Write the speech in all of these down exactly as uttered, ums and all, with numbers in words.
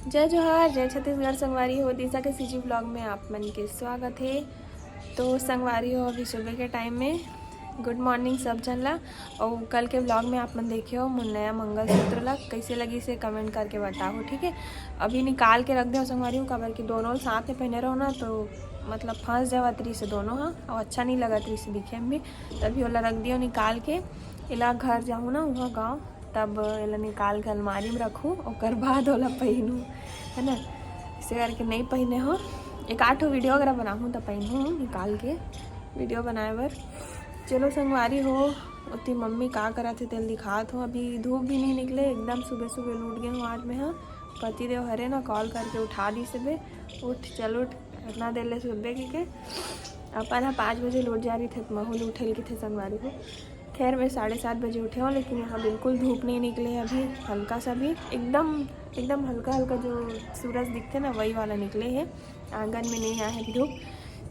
जय जोहार, जय छत्तीसगढ़ संगवारी हो। दिशा के सीजी ब्लॉग में आप मन के स्वागत हे। तो संगवारी हो, अभी सुबह के टाइम में गुड मॉर्निंग सब झन ला। और कल के ब्लॉग में आप मन देखे हो मोर नया मंगलसूत्र ला, कैसे लगिस हे कमेंट करके बताओ, ठीक है। अभी निकाल के रख दे संगवारी हो, काबर कि दोनों साथ में पहने रहो ना तो मतलब फंस जावत रहिस हे दोनों हा, और अच्छा नहीं लगत रहिस हे दिखे में भी। तभी ओला रख दियो निकाल के, एला घर जाहूँ ना वहाँ गाँव, तब एला निकाल के अलमारी में रखूँ, ओकर बाद ओला पहनूँ, है ना। इसे करके नहीं पहने हो, एक आठ वीडियो वगैरह बनाहूँ तब पहनूँ निकाल के वीडियो बनाए बर। चलो संगवारी हो, ओती मम्मी का करत हे तेल दिखात हो। अभी धूप भी नहीं निकले, एकदम सुबह सुबह लूट गए हूँ आज मैं। हाँ, पति देव हरे ना कॉल करके उठा दी से बे, उठ चल उठ, इतना देर ले सुबह के, के। अपन हाँ पाँच बजे लूट जा रही थे तो महूल उठे की थे संगवारी हो। खैर मैं साढ़े सात बजे उठे हूँ, लेकिन यहाँ बिल्कुल धूप नहीं निकले है अभी, हल्का सा भी, एकदम एकदम हल्का हल्का जो सूरज दिखते ना वही वाला निकले है। आंगन में नहीं आए है अभी धूप।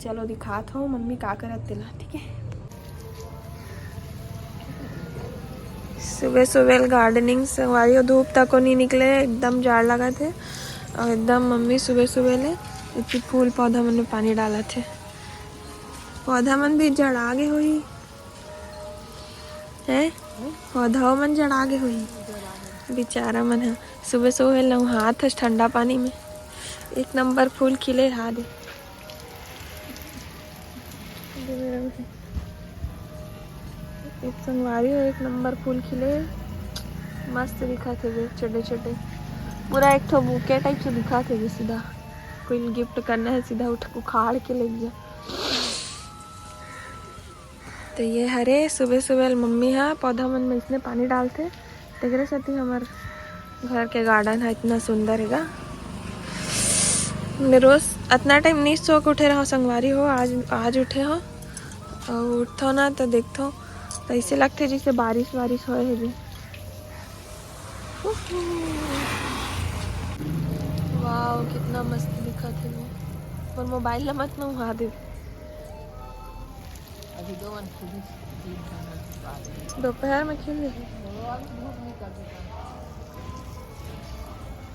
चलो दिखात हो मम्मी का करत तेला, ठीक है। सुबह सुबह गार्डनिंग संगवारी हो, धूप तक को नहीं निकले, एकदम जाड़ लगा थे। और एकदम मम्मी सुबह सुबह ले इतनी फूल पौधा मन में पानी डाला थे। पौधा मन भी जड़ा गे होही, हैं? पौधा मन जड़ा गे होही। बेचारा मन ह सुबह सुबह नहात हस ठंडा पानी में। एक नंबर फूल खिले हा दे। एक संगवारी हो, एक नंबर फूल खिले, मस्त दिखत हे, छोटे छोटे, पूरा एक ठो बुके टाइप से दिखत हे। सीधा कोई गिफ्ट करना है, सीधा उठ उखाड़ के ले जा। तो ये हरे सुबह सुबह मम्मी हा पौधा मन में इसने पानी डालते, तेकरे सेती हमर घर के गार्डन ह इतना सुंदर हेगा। मैं रोज अतना टाइम नहीं सो के उठे रहो संगवारी हो, आज आज उठे हो और उठथो ना तो देखथो तो ऐसे लगते जैसे बारिश वारिश होए हे भी। वाओ, कितना मस्त दिखत हे। मोर मोबाइल ला मत नहा दे। अभी दो मन खुद ही दोपहर में खिल रही।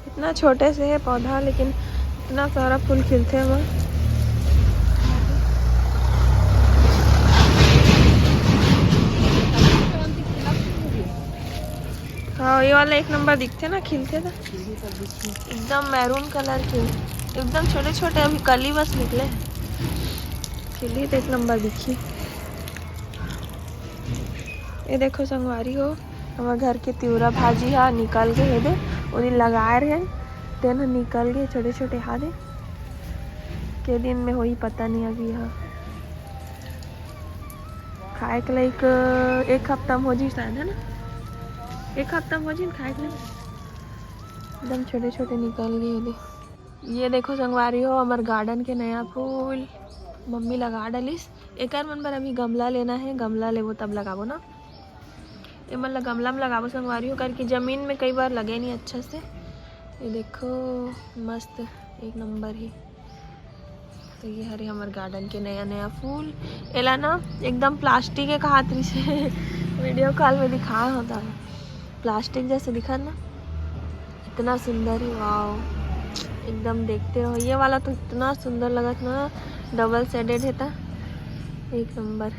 इतना छोटे से है पौधा, लेकिन इतना सारा फूल खिलते हैं वहाँ। हाँ, ये वाला एक नंबर दिखते ना, खिलते ना, एकदम मैरून कलर के, एकदम छोटे छोटे, अभी कली बस निकले। खिली तो एक नंबर दिखी। ये देखो संगवारी हो, हमर घर के तिवरा भाजी हा निकल के हे दे, ओदी लगाए रहे, तेन ह निकल के छोटे छोटे हा दे। के दिन में होही पता नहीं। अभी हा खाए के लायक एक हफ्ता में हो जी शायद, है ना? एक हफ्ता में हो जी खाए के लायक। एकदम छोटे छोटे निकल गए हे दे। ये देखो संगवारी हो, हमर गार्डन के नया फूल मम्मी लगा डालिस। एकर मन बर अभी गमला लेना है, गमला लेबो तब लगाबो ना। एमन ला गमला में लगाबो संगवारी हो, करके जमीन में कई बार लगे नहीं अच्छा से। ये देखो, मस्त एक नंबर ही। तो ये हरे हमर गार्डन के नया नया फूल। एला ना एकदम प्लास्टिक के कहात रहिस हे। वीडियो कॉल में दिखाए होता, प्लास्टिक जैसे दिखत ना, इतना सुंदर है, वाओ, एकदम देखते रहो। ये वाला तो इतना सुंदर लगत ना, डबल शेडेड है ता, एक नंबर।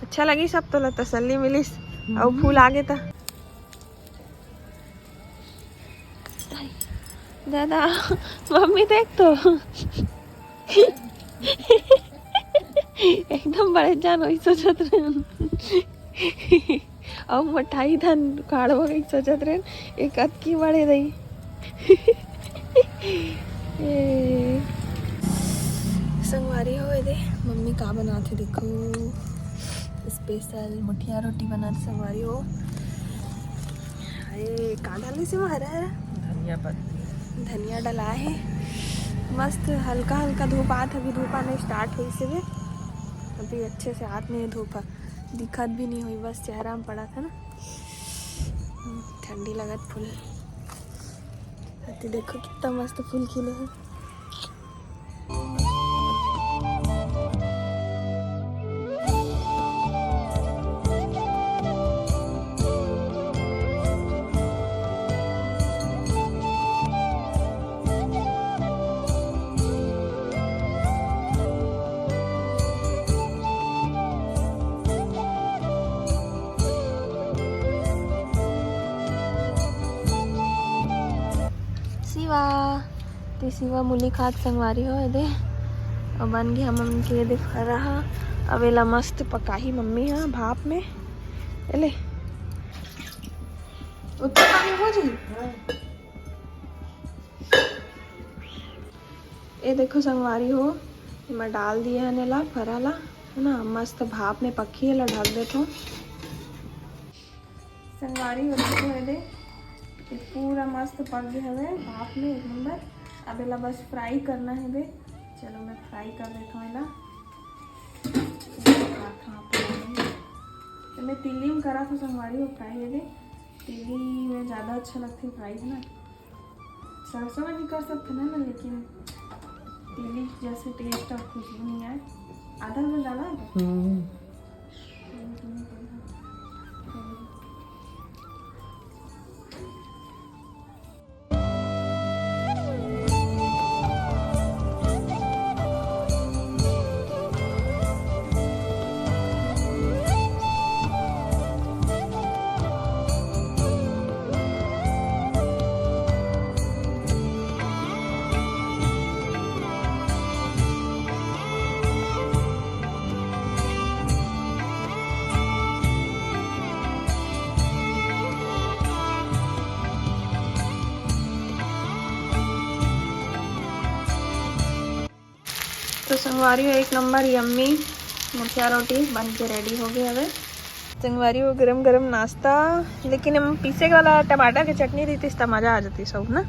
अच्छा लगी सब, तोला तसल्ली मिलिस। अउ फूल आगे ता। दादा, मम्मी देख तो। एकदम बड़े जान वही सोचत रहे। अउ मोटाई धन काढ़वा कहीं सोचत रहे, एक अतकी बड़े रही। ए, संगवारी हो, एदे मम्मी का बनात हे, देखो, स्पेशल मुठिया रोटी बनात संगवारी हो। अरे, का डाले से हरा हरा? धनिया पत्ती। धनिया डला है। मस्त हल्का हल्का धूप आत, अभी धूप आने स्टार्ट हुई से भी। अभी अच्छे से आत नहीं धूप, दिखत भी नहीं हुई, बस चेहरा में पड़ा था ना। हम्म, ठंडी लगत फूल। अति देखो कितना मस्त फूल खिले हैं। वाह, तीसी वा मूली खात संगवारी हो, एदे। अब बन गे हमन के एदे फरा हा। अब एला मस्त पकाही मम्मी हा भाप में। एले, उत्तर पानी हो जी। ए देखो संगवारी हो, एमा डाल दिए हन एला फरा ला, है ना, मस्त भाप में पकही, एला ढक देथो। संगवारी हो देखो, एदे, ये पूरा मस्त पक गया हवे भाप में, एक नंबर। अब एला बस फ्राई करना है बे। चलो मैं फ्राई कर देता हूँ एला। तो मैं तिल्ली में करा था संगवारी हो फ्राई, एदे तिल्ली में ज़्यादा अच्छा लगता है फ्राई, है ना। सरसों में भी कर सकते हैं ना, लेकिन तिल्ली जैसे टेस्ट और खुशबू नहीं आए। आधा में डाला है। हम्म। तो संगवारी हो, एक नंबर यम्मी मुठिया रोटी बन के रेडी हो गए हवे। संगवारी हो, गरम गरम नाश्ता, लेकिन हम पीसे वाला टमाटर के चटनी देतीस त मजा आ जाती सब ना।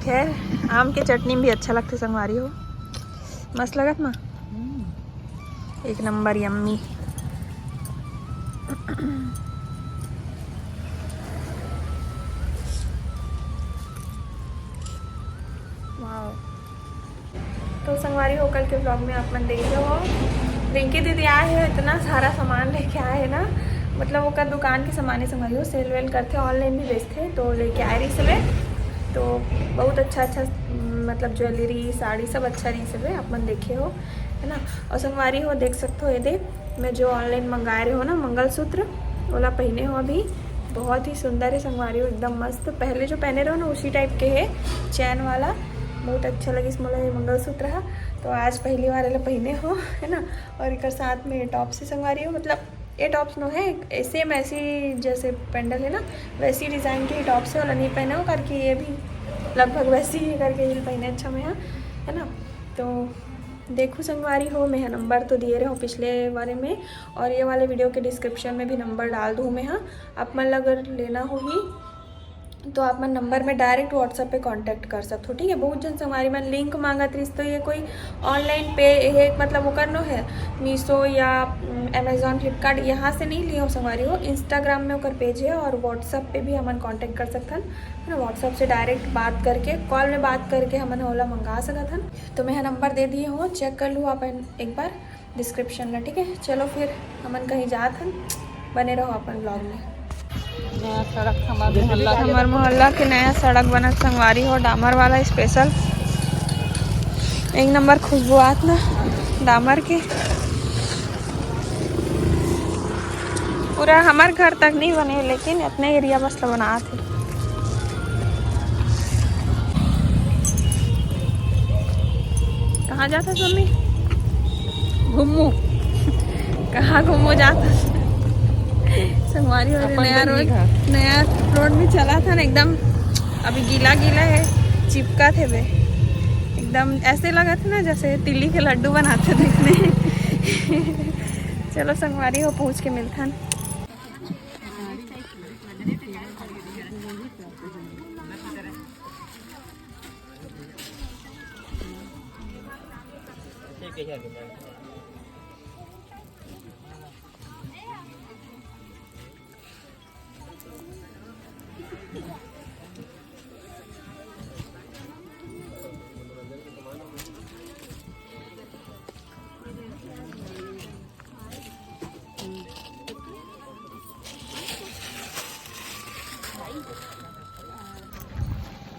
खैर, आम के चटनी भी अच्छा लगते संगवारी हो, मस्त लगत ना। एक नंबर यम्मी। वाओ। तो संगवारी हो, कल के व्लॉग में आप मन देखे हो, रिंकी दीदी आए हैं, इतना सारा सामान लेके आए हैं ना, मतलब ओकर दुकान के सामान है संगवारी हो, सेल वेल करते, ऑनलाइन भी बेचते, तो लेके आए रही सबे। तो बहुत अच्छा अच्छा, मतलब ज्वेलरी, साड़ी सब अच्छा रही सबे, आप मन देखे हो, है ना। और संगवारी हो, देख सकते हो, ये दे, मैं जो ऑनलाइन मंगाए रहे हो ना मंगलसूत्र, ओला पहने हो अभी, बहुत ही सुंदर है संगवारी हो, एकदम मस्त। पहले जो पहने रहो ना उसी टाइप के है, चैन वाला, बहुत अच्छा लगिस मोला ये मंगलसूत्र हा। तो आज पहली बार एला पहने हो, है ना। और एकर साथ में टॉप से संगवारी हो, मतलब ये टॉप्स नो है, सेम ऐसी जैसे पेंडल है ना, वैसी डिज़ाइन के ही टॉप्स है, वाला नहीं पहने हो करके ये भी लगभग वैसी ही है करके ये पहने अच्छा में, हाँ, है ना। तो देखो संगवारी हो, मैं नंबर तो दिए रहे हो पिछले बारे में, और ये वाले वीडियो के डिस्क्रिप्शन में भी नंबर डाल दूँ मैं, हाँ। आप मन ला अगर लेना होही तो आप मन नंबर में डायरेक्ट WhatsApp पे कांटेक्ट कर सकते हो, ठीक है। बहुत जन संगवारी मन लिंक मांगत रहिस, तो ये कोई ऑनलाइन पे, ये मतलब ओकर नो है, मीशो या अमेजोन, फ्लिपकार्ट, यहाँ से नहीं लिए हो संगवारी हो, इंस्टाग्राम में ओकर पेज है और WhatsApp पे भी हमन कांटेक्ट कर सकथन, है ना। WhatsApp से डायरेक्ट बात करके, कॉल में बात करके हमन ओला मंगा सकत हन। तो मैं नंबर दे दिए हो, चेक कर लू आप एक बार डिस्क्रिप्शन ला, ठीक है। चलो फिर हमन कहीं जात हन, बने रहो अपन व्लॉग में। नया सड़क हमार मोहल्ला के। हमार मोहल्ला के नया सड़क बनत संगवारी हो, डामर वाला स्पेशल, एक नंबर खुशबू आत ना डामर के। पूरा हमार घर तक नहीं बने, लेकिन इतने एरिया बस ला बनात हे। कहाँ जात हस मम्मी? घूमू। कहाँ घूमू जात हस? संगवारी हो, अपन नया बन रोड, नया रोड में चलत हन, एकदम अभी गीला गीला है, चिपकत हे बे। एकदम ऐसे लगत हे ना जैसे तिल्ली के लड्डू बनाते देखने। चलो संगवारी हो, पहुँच के मिलथन।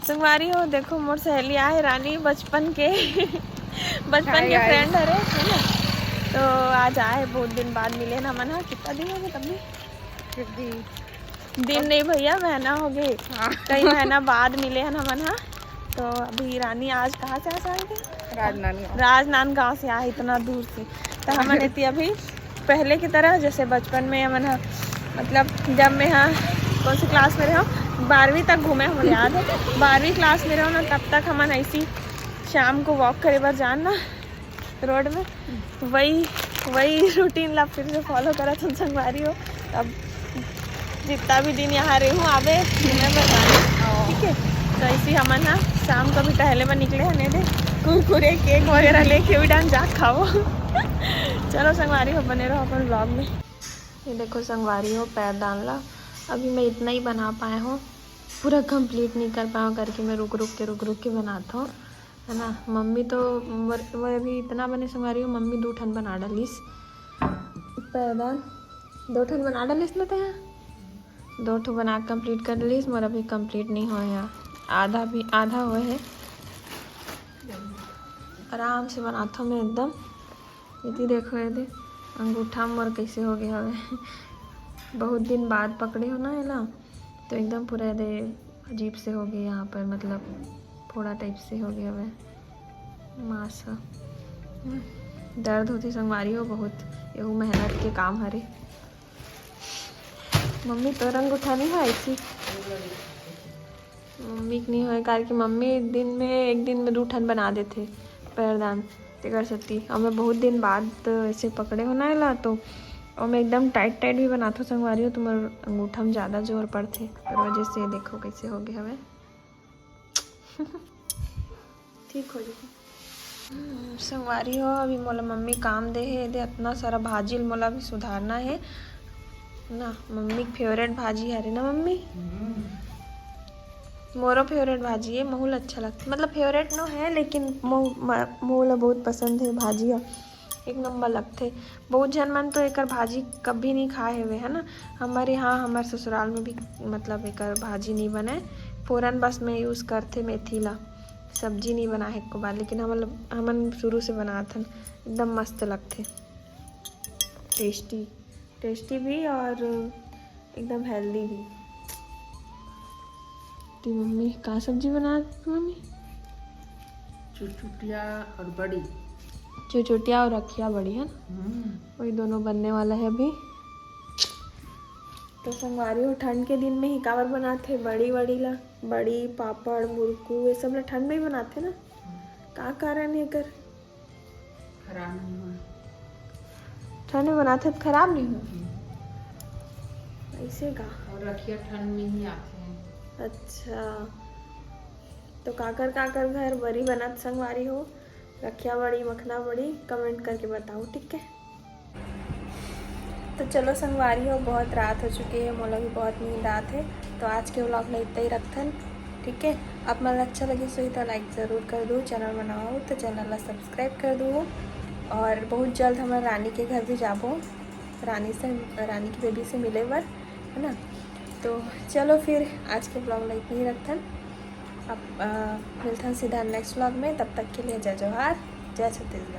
संगवारी हो, देखो मोर सहेली आए रानी, बचपन के बचपन के फ्रेंड हरे, है ना। तो आज आए, बहुत दिन बाद मिले ना मन, हाँ, कितना दिन हो गए तब भी। फिर भी दिन नहीं भैया, महीना हो गए। हाँ। कई महीना बाद मिले हन हमन हा। तो अभी रानी आज कहाँ से आ, सांग के? राजनांदगांव। राजनांदगांव से आ, इतना दूर से। तो हमन एती अभी पहले की तरह, जैसे बचपन में हमन हा, मतलब जब मैं हा कौन सी क्लास में रहो, बारहवीं तक घूमे, हमन याद है, बारहवीं क्लास में रहो ना, तब तक हमन ऐसी शाम को वॉक करे बर जान ना रोड में, वही वही रूटीन ला फिर से फॉलो करत हन संगवारी हो। अब जितना भी दिन यहाँ रहूँ आवे घूमे बर जाने, ठीक है। तो ऐसे ही हमन ना शाम को भी टहले बर निकले हन, दे कुरकुरे केक वगैरह लेके भी डान जा खाओ। चलो संगवारी हो, बने रहो अपन ब्लॉग में। ये देखो संगवारी हो, पैरदान ला अभी मैं इतना ही बना पाए हूँ, पूरा कंप्लीट नहीं कर पाए हूँ करके मैं रुक रुक के रुक रुक के बनाता हूँ, है ना। मम्मी तो मोर मोर अभी इतना बने संगवारी हो, मम्मी दू ठन बना डालिस पैरदान, दो ठन बना डालिस ना ते। दो ठो बना कंप्लीट कर डालिस, मोर अभी कंप्लीट नहीं होए है, आधा भी आधा होए है। आराम से बनाता हूँ मैं एकदम। इति देखो ये दे, अंगूठा मोर कैसे हो गया हवे। बहुत दिन बाद पकड़े हो ना एला, तो एकदम पूरा ये दे अजीब से हो गया यहाँ पर, मतलब फोड़ा टाइप से हो गया हवे मांस ह। दर्द होती संगवारी हो बहुत, यहू मेहनत के काम हरे। मम्मी तोर अंगूठा नहीं है ऐसी? मम्मी के नहीं होए, काहे कि मम्मी दिन में, एक दिन में दू ठन बना देथे पैरदान, तेकर सेती। और मैं बहुत दिन बाद ऐसे पकड़े हो ना एला, तो और मैं एकदम टाइट टाइट भी बनाथो संगवारी हो, तो मोर अंगूठा में ज़्यादा जोर पड़थे, ओकर वजह से देखो कैसे हो गए हवे। ठीक हो जाही। हम्म, संगवारी हो, अभी मोला मम्मी काम दे हे, दे अतना सारा भाजी ल मोला अभी सुधारना हे ना। मम्मी के फेवरेट भाजी हरे ना मम्मी? मोरो फेवरेट भाजी हे, महू ल अच्छा लगथे, मतलब फेवरेट नो है, लेकिन महू, म-, महू ला बहुत पसंद हे भाजी ह, एक नंबर लगथे। बहुत झन मन तो एकर भाजी कभी नहीं खाए हेवे, है ना। हमर यहाँ, हमर ससुराल में भी, मतलब एकर भाजी नहीं बने, फोरन बस में यूज़ करथे मेथी ला, सब्जी नहीं बनाए एको बार, लेकिन हमन, हमन शुरू से बनात हन, एकदम मस्त लगथे, टेस्टी, टेस्टी भी और एकदम हेल्दी भी। ती मम्मी का सब्जी बना मम्मी? चुचुटिया और बड़ी। चुचुटिया और रखिया बड़ी है ना? हम्म। वही दोनों बनने वाला है अभी। तो संगवारी हो, ठंड के दिन में ही काबर बनाथे बड़ी वड़ी ला? बड़ी, पापड़, मुरकू, ये सब ला ठंड में ही बनाथे ना? का कारण है एकर? खराब नहीं हुआ। ठंड में बनाथे तो खराब नहीं हुआ? हम्म। ऐसे का? और रखिया ठंड में ही आथे। अच्छा, तो काकर काकर घर बड़ी बनत संगवारी हो, रखिया बड़ी, मखना बड़ी, कमेंट करके बताओ, ठीक है? तो चलो संगवारी हो, बहुत रात हो चुकी है, मोला भी बहुत नींद आत है, तो आज के व्लॉग ला इतना ही रखथन, ठीक है? आप मन अच्छा लगे सोई तो लाइक ज़रूर कर दो, चैनल में नवा हो तो चैनल ला सब्सक्राइब कर दो, और बहुत जल्द हमर रानी के घर भी जाबो, रानी से, रानी की बेबी से मिले बर, है ना? तो चलो फिर आज के व्लॉग ला इतना ही रखथन, अब मिलथन सीधा नेक्स्ट व्लॉग में, तब तक के लिए जय जोहार, जय छत्तीसगढ़।